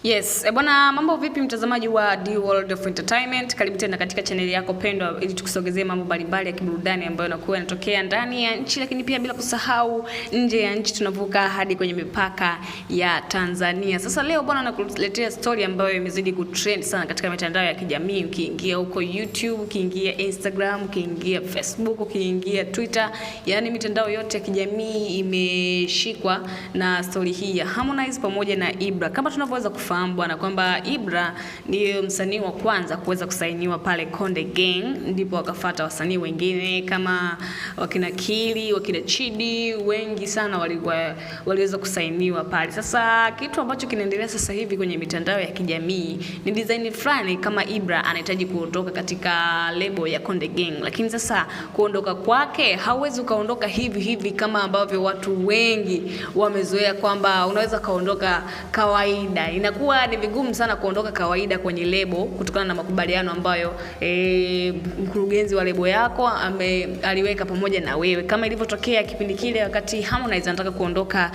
Yes, bwana, mambo vipi mtazamaji wa D World of Entertainment? Karibu tena katika chaneli yako pendwa ili tukusogezee mambo mbalimbali ya kiburudani ambayo yanakuwa yanatokea ndani ya nchi, lakini pia bila kusahau nje ya nchi, tunavuka hadi kwenye mipaka ya Tanzania. Sasa leo bwana, nakuletea story ambayo imezidi kutrend sana katika mitandao ya kijamii. Ukiingia huko YouTube, ukiingia Instagram, ukiingia Facebook, ukiingia Twitter, yani mitandao yote ya kijamii imeshikwa na story hii ya Harmonize pamoja na Ibra. Kama tunavyoweza kufahamu bwana kwamba Ibra ndiye msanii wa kwanza kuweza kusainiwa pale Konde Gang, ndipo wakafuata wasanii wengine kama wakina Kili, wakina Chidi, wengi sana waliweza kusainiwa pale. Sasa kitu ambacho kinaendelea sasa hivi kwenye mitandao ya kijamii ni design fulani kama Ibra anahitaji kuondoka katika lebo ya Konde Gang, lakini sasa kuondoka kwake hauwezi ukaondoka hivi hivi kama ambavyo watu wengi wamezoea kwamba unaweza kaondoka kawaida. Inakuwa ni vigumu sana kuondoka kawaida kwenye lebo kutokana na makubaliano ambayo mkurugenzi wa lebo yako aliweka pamoja na wewe, kama ilivyotokea kipindi kile wakati Harmonize anataka kuondoka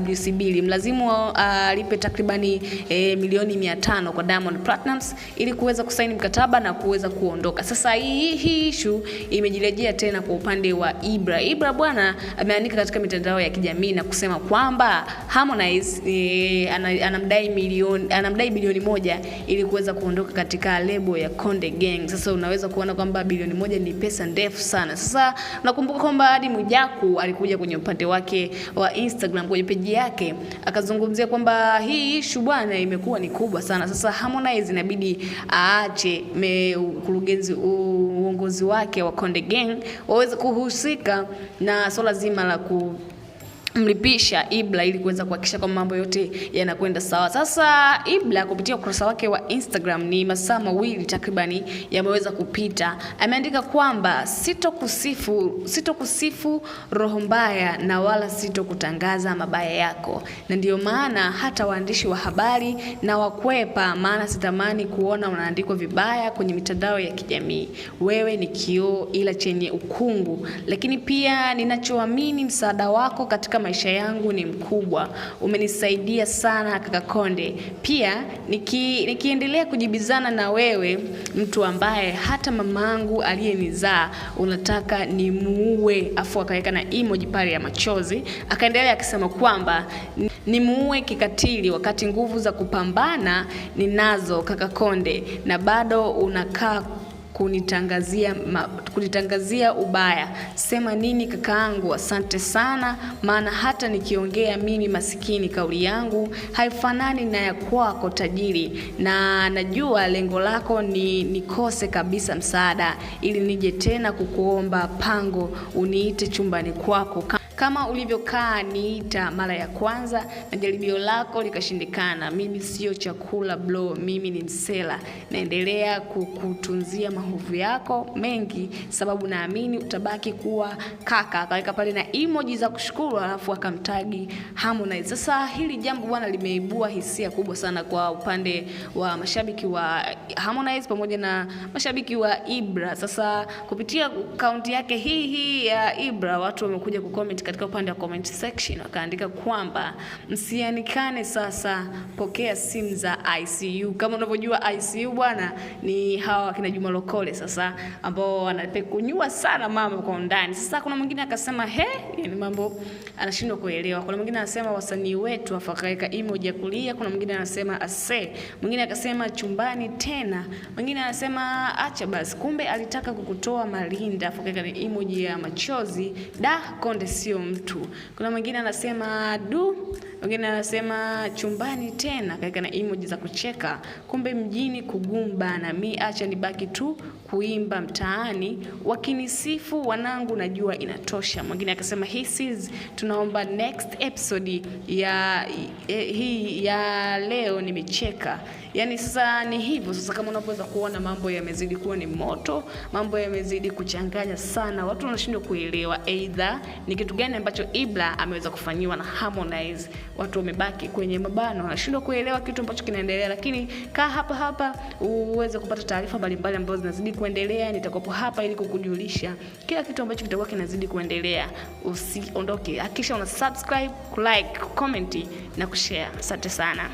WCB, mlazimu alipe takribani milioni 500 kwa Diamond Platnumz ili kuweza kusaini mkataba na kuweza kuondoka. Sasa hii issue imejirejea tena kwa upande wa Ibra. Ibra bwana ameandika katika mitandao ya kijamii na kusema kwamba Harmonize anamdai anamdai bilioni 1 ili kuweza kuondoka katika lebo ya Konde Gang. Sasa unaweza kuona kwamba bilioni 1 ni pesa ndefu sana. Sasa nakumbuka kwamba hadi Mwijaku alikuja kwenye upande wake wa Instagram kwenye peji yake akazungumzia kwamba hii issue bwana imekuwa ni kubwa sana. Sasa Harmonize inabidi aache mkurugenzi uongozi wake wa Konde Gang waweze kuhusika na swala zima la ku mlipisha Ibra ili kuweza kuhakikisha kwamba mambo yote yanakwenda sawa. Sasa Ibra kupitia ukurasa wake wa Instagram, ni masaa mawili takribani yameweza kupita, ameandika kwamba sitokusifu roho mbaya na wala sitokutangaza mabaya yako, na ndiyo maana hata waandishi wa habari na wakwepa, maana sitamani kuona unaandikwa vibaya kwenye mitandao ya kijamii. Wewe ni kioo ila chenye ukungu, lakini pia ninachoamini msaada wako katika maisha yangu ni mkubwa. Umenisaidia sana kaka Konde. Pia nikiendelea kujibizana na wewe, mtu ambaye hata mamangu aliyenizaa unataka nimuue, afu akaweka na emoji pale ya machozi. Akaendelea akisema kwamba nimuue kikatili wakati nguvu za kupambana ninazo kaka Konde, na bado unakaa kunitangazia ubaya. Sema nini kakaangu? Asante sana, maana hata nikiongea mimi masikini, kauli yangu haifanani na ya kwako tajiri, na najua lengo lako ni nikose kabisa msaada, ili nije tena kukuomba pango uniite chumbani kwako kama ulivyokaa niita mara ya kwanza na jaribio lako likashindikana. Mimi sio chakula bro, mimi ni msela. Naendelea kukutunzia mahovu yako mengi, sababu naamini utabaki kuwa kaka. Akaweka pale na emoji za kushukuru, alafu akamtagi Harmonize. Sasa hili jambo bwana limeibua hisia kubwa sana kwa upande wa mashabiki wa Harmonize pamoja na mashabiki wa Ibra. Sasa kupitia kaunti yake hii ya Ibra, watu wamekuja kucomment katika upande wa comment section, wakaandika kwamba msianikane sasa, pokea simu za ICU. Kama unavyojua ICU bwana ni hawa wakina Juma Lokole sasa ambao wanapekunyua sana mambo kwa undani. Sasa kuna mwingine akasema he, yani mambo anashindwa kuelewa. Kuna mwingine anasema wasanii wetu, afakaweka emoji ya kulia. Kuna mwingine anasema ase, mwingine akasema chumbani tena, mwingine anasema acha basi, kumbe alitaka kukutoa malinda, afakaweka emoji ya machozi. Da, Konde sio mtu. Kuna mwingine anasema du, mwingine anasema chumbani tena, kaeka na emoji za kucheka. Kumbe mjini kugumu na mi acha nibaki tu kuimba mtaani, wakinisifu wanangu najua inatosha. Mwingine akasema this is, tunaomba next episode ya hii ya leo nimecheka. Yani sasa ni hivyo sasa, kama unavyoweza kuona mambo yamezidi kuwa ni moto, mambo yamezidi kuchanganya sana, watu wanashindwa kuelewa either ni kitu gani ambacho Ibra ameweza kufanyiwa na Harmonize. Watu wamebaki kwenye mabano, wanashindwa kuelewa kitu ambacho kinaendelea, lakini kaa hapa hapa uweze kupata taarifa mbalimbali ambazo zinazidi kuendelea. Nitakuwepo hapa ili kukujulisha kila kitu ambacho kitakuwa kinazidi kuendelea. Usiondoke, hakikisha una subscribe, like, comment na kushare. Asante sana.